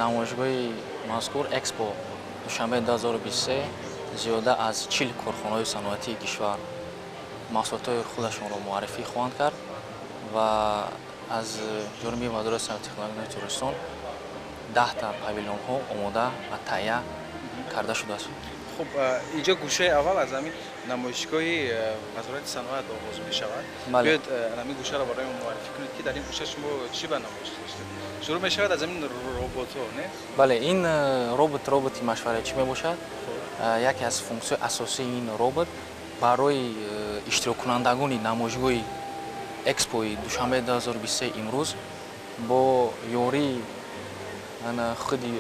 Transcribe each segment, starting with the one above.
Намоишгоҳи мазкур Экспо Душанбе 2023 зиёда аз 40 корхонаҳои саноатии кишвар маҳсулотҳои худашонро муаррифӣ хоҳанд кард ва аз ҷониби Вазорати саноати технологияи Тоҷикистон 10та павилонҳо омода ва таҳия карда шудааст. Хуб, инҷо гӯшаи аввал аз ҳамин намоишгоҳи Вазорати саноат оғоз мешавад. Биёед ҳамин гӯшаро барои мо муаррифӣ кунед, ки дар ин гӯша шумо чӣ ба намоиш гузоштед? Шурӯъ мешавад аз ҳамин роботҳо, не? Бале, ин робот роботи машваратчӣ мебошад. Яке аз функсияҳои асосии ин робот барои иштироккунандагони намоишгоҳи Экспои Душанбе 2023 имрӯз бо ёрии худи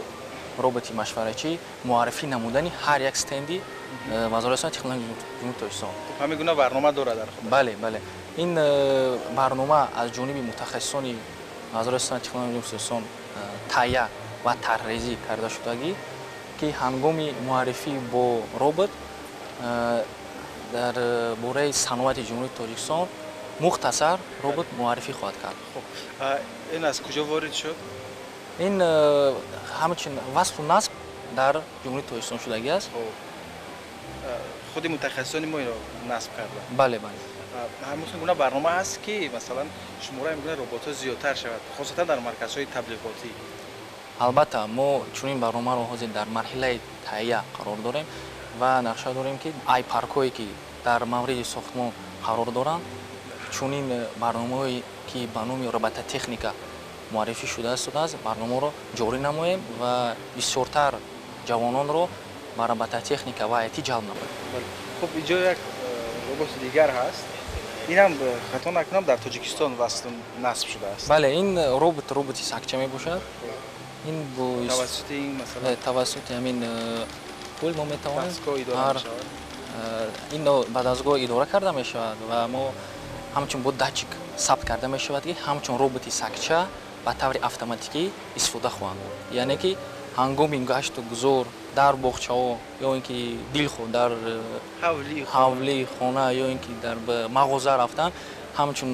роботи машваратчӣ муаррифӣ намудани ҳар як стенди Вазорати саноати технологияи Ҷумҳурии Тоҷикистон. Ҳамин гуна барнома дорад дар худ? Бале, бале. Ин барнома аз ҷониби мутахассисони Вазорати саноати технологияи Ҷумҳурии Тоҷикистон таҳия ва тарҳрезӣ карда шудагӣ, ки ҳангоми муаррифӣ бо робот дар бораи саноати Ҷумҳурии Тоҷикистон мухтасар робот муаррифӣ хоҳад кард. Хуб, ин аз куҷо ворид шуд? Ин ҳамчун васфу насб дар Ҷумҳурии Тоҷикистон шудагӣ аст. Худи мутахассисони мо инро насб карданд? Бале, бале. Ҳамин гуна барнома ҳаст, ки масалан шумораи ҳамин гуна роботҳо зиёдтар шавад, хусусан дар марказҳои таблиғотӣ? Албатта, мо чунин барномаро ҳозир дар марҳилаи таҳия қарор дорем ва нақша дорем, ки айпаркҳое, ки дар мавриди сохтмон қарор доранд, чунин барномаҳое, ки ба номи робототехника муаррифӣ шудааст, барномаро ҷорӣ намоем ва бисёртар ҷавононро ба робототехника ва IT ҷалб намоем. Хуб, инҷо як роботи дигар ҳаст. Инам хато накунам дар Тоҷикистон васл насб шудааст. Бале, ин робот роботи сакча мебошад. Ин бо тавассути ин масалан тавассути ҳамин пул мо метавонем дастгоҳ идора мешавад. Ин ба дастгоҳ идора карда мешавад ва мо ҳамчун бо датчик сабт карда мешавад, ки ҳамчун роботи сакча ба таври автоматикӣ истифода хоҳанд буд. Яъне ки ҳангоми гашту гузор дар боғчаҳо ё ин ки дилхоҳ дар ҳавлии хона ё ин ки дар мағоза рафтан ҳамчун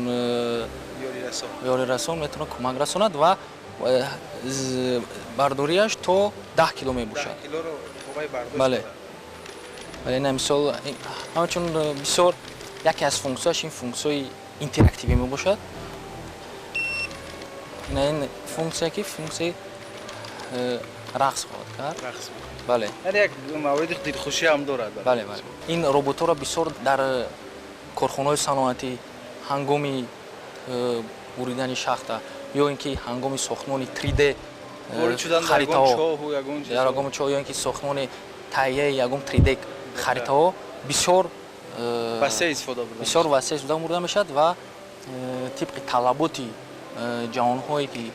ёрирасон метавонад кӯмак расонад ва бардориаш то 10 кило мебошад. Бале, бале, ин мисол ҳамчун бисёр яке аз функсияш ин функсияи интерактивӣ мебошад. Ин функсия ки функсияи рақс хоҳад кард. Бале. Яъне як мавриди дилхушӣ ҳам дорад. Бале, бале. Ин роботҳоро бисёр дар корхонаҳои саноатӣ ҳангоми буридани шахта ё ин ки ҳангоми сохтмони 3D харитаҳо, дар ягон чоҳ ё ин ки сохтмони таҳияи ягон 3D харитаҳо бисёр васеъ истифода бурда, бисёр васеъ истифода бурда мешавад ва тибқи талаботи ҷавонҳое, ки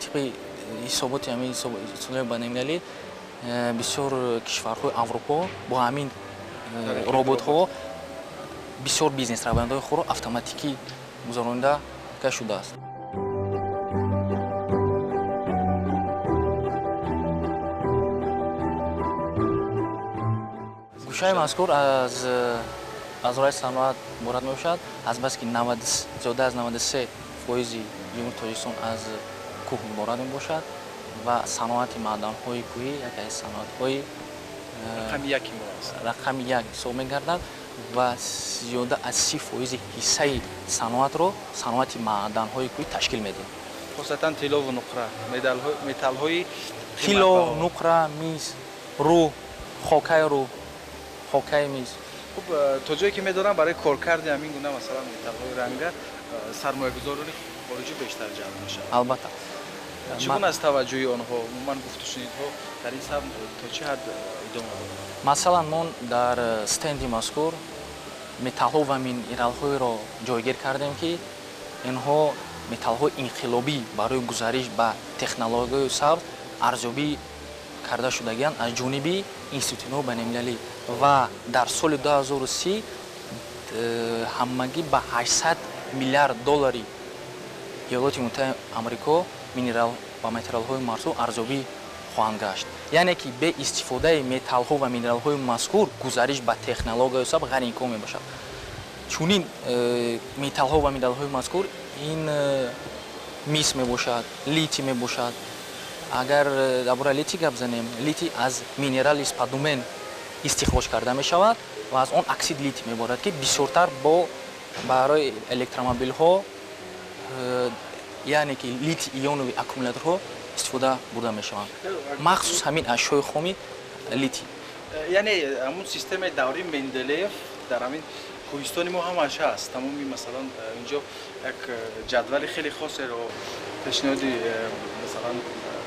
тибқи ҳисоботи ҳамин ҳисоботи байналмилалӣ бисёр кишварҳои Аврупо бо ҳамин роботҳо бисёр бизнес равандҳои худро автоматикӣ гузаронида шудааст. Гӯшаи мазкур аз Вазорати саноат иборат мебошад, азбаски зиёда аз 93% Ҷумҳурии Тоҷикистон аз кӯҳ иборат мебошад ва саноати маъданҳои кӯҳӣ яке аз саноатҳои рақами як ҳисоб мегардад ва зиёда аз 30% ҳиссаи саноатро саноати маъданҳои кӯҳӣ ташкил медиҳад. Хусусан тиллову нуқра, металлҳои тилло, нуқра, мис, рӯҳ, хокаи рӯҳ, хокаи мис. Хуб, то ҷое ки медонам барои коркарди ҳамин гуна масалан металлҳои ранга сармоягузорони хориҷӣ бештар ҷалб мешаванд. Албатта. Чӣ гуна аст таваҷҷӯҳи онҳо? Умуман гуфтушунидҳо дар ин самт то чӣ ҳад идома дорад? Масалан, мо дар стенди мазкур металлҳо ва минералҳоеро ҷойгир кардем, ки инҳо металлҳои инқилобӣ барои гузариш ба технологияи сабз арзёбӣ карда шудагианд аз ҷониби институтҳои байналмилалӣ ва дар соли 2030 ҳамагӣ ба 800 миллиард доллари Иёлоти Муттаҳидаи Амрико минерал ва материалҳои мазкур арзёбӣ хоҳанд гашт. Яъне ки бе истифодаи металлҳо ва минералҳои мазкур гузариш ба технологияи сабз ғайриимкон мебошад. Чунин металлҳо ва минералҳои мазкур ин мис мебошад, литий мебошад, Агар дар бораи литий гап занем, литий аз минерали сподумен истихроҷ карда мешавад ва аз он оксид литий меборад, ки бисёртар бо барои электромобилҳо, яъне ки литий ионовый аккумуляторҳо истифода бурда мешаванд. Махсус ҳамин ашёи хоми литий. Яъне ҳамун системаи даври Менделеев дар ҳамин кӯҳистони мо ҳамаш ҳаст. Тамоми, масалан, инҷо як ҷадвали хеле хосеро пешниҳоди, масалан,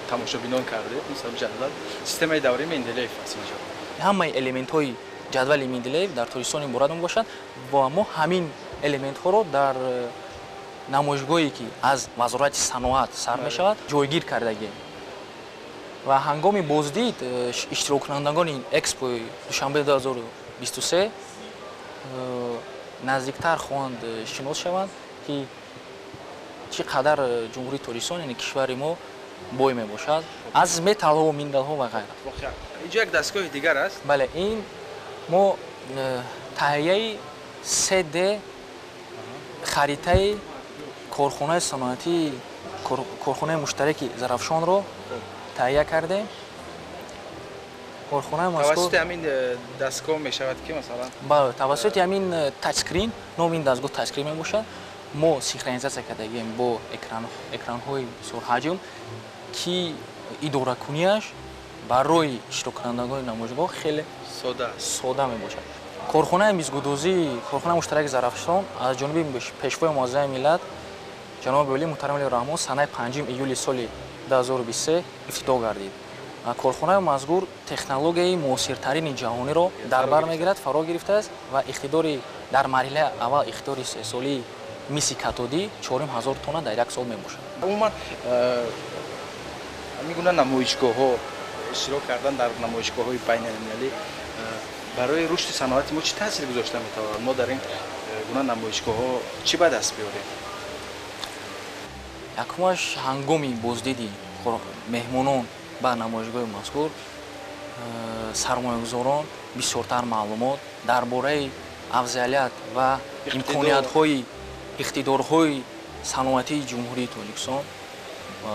тамошобинон кардед. Масалан, ҷадвал системаи даври Менделеев аст инҷо. Ҳамаи элементҳои ҷадвали Менделеев дар Тоҷикистон иборат мебошад ва мо ҳамин элементҳоро дар намоишгоҳе, ки аз Вазорати саноат сар мешавад, ҷойгир кардагием. Ва ҳангоми боздид иштироккунандагони экспои Душанбе 2023 наздиктар хоҳанд шинос шаванд, ки чӣ қадар Ҷумҳурии Тоҷикистон, яъне кишвари мо, бой мебошад аз металлҳо, минералҳо ва ғайра. Инҷо як дастгоҳи дигар аст. Бале, ин мо таҳияи 3D харитаи корхонаи саноатии корхонаи муштараки Зарафшонро таҳия кардем. Корхонаи мазкур тавассути ҳамин дастгоҳ мешавад, ки масалан Бале, тавассути ҳамин тачскрин, номи ин дастгоҳ тачскрин мебошад. Мо синхронизатсия кардагием бо экранҳои бисёрҳаҷм, ки идоракунияш барои иштироккунандагони намоишгоҳ хеле сода мебошад. Корхонаи мизгудозӣ, корхонаи муштараки Зарафшон аз ҷониби Пешвои муаззами миллат, ҷаноби олӣ муҳтарам Эмомалӣ Раҳмон, санаи 5 июли соли 2023 ифтитоҳ гардид. Корхонаи мазкур технологияи муосиртарини ҷаҳониро дар бар мегирад, фаро гирифтааст ва иқтидори дар марҳилаи аввал иқтидори истеҳсолии миси катодӣ 4500 тонна дар як сол мебошад. Умуман, ҳамин гуна намоишгоҳҳо, иштирок кардан дар намоишгоҳҳои байналмилалӣ барои рушди саноати мо чӣ таъсир гузошта метавонад? Мо дар ин гуна намоишгоҳҳо чӣ ба даст биёрем? Якумаш, ҳангоми боздиди меҳмонон ба намоишгоҳи мазкур сармоягузорон бисёртар маълумот дар бораи афзалият ва имкониятҳои иқтидорҳои саноатии Ҷумҳурии Тоҷикистон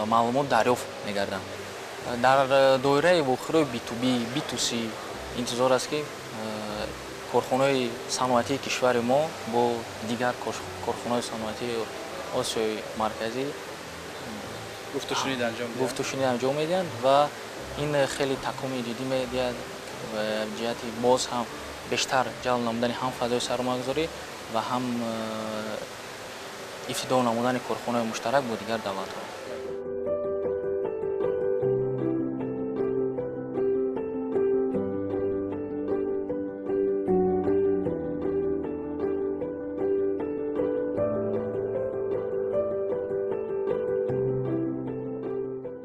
маълумот дарёфт мегарданд. Дар доираи вохӯриҳои B2B, B2C интизор аст, ки корхонаҳои саноатии кишвари мо бо дигар корхонаҳои саноатии Осиёи Марказӣ гуфтушунид анҷом медиҳанд ва ин хеле такони ҷиддӣ медиҳад ҷиҳати боз ҳам бештар ҷалб намудани ҳам фазои сармоягузорӣ ва ҳам ифтитоҳ намудани корхонаҳои муштарак бо дигар давлатҳо.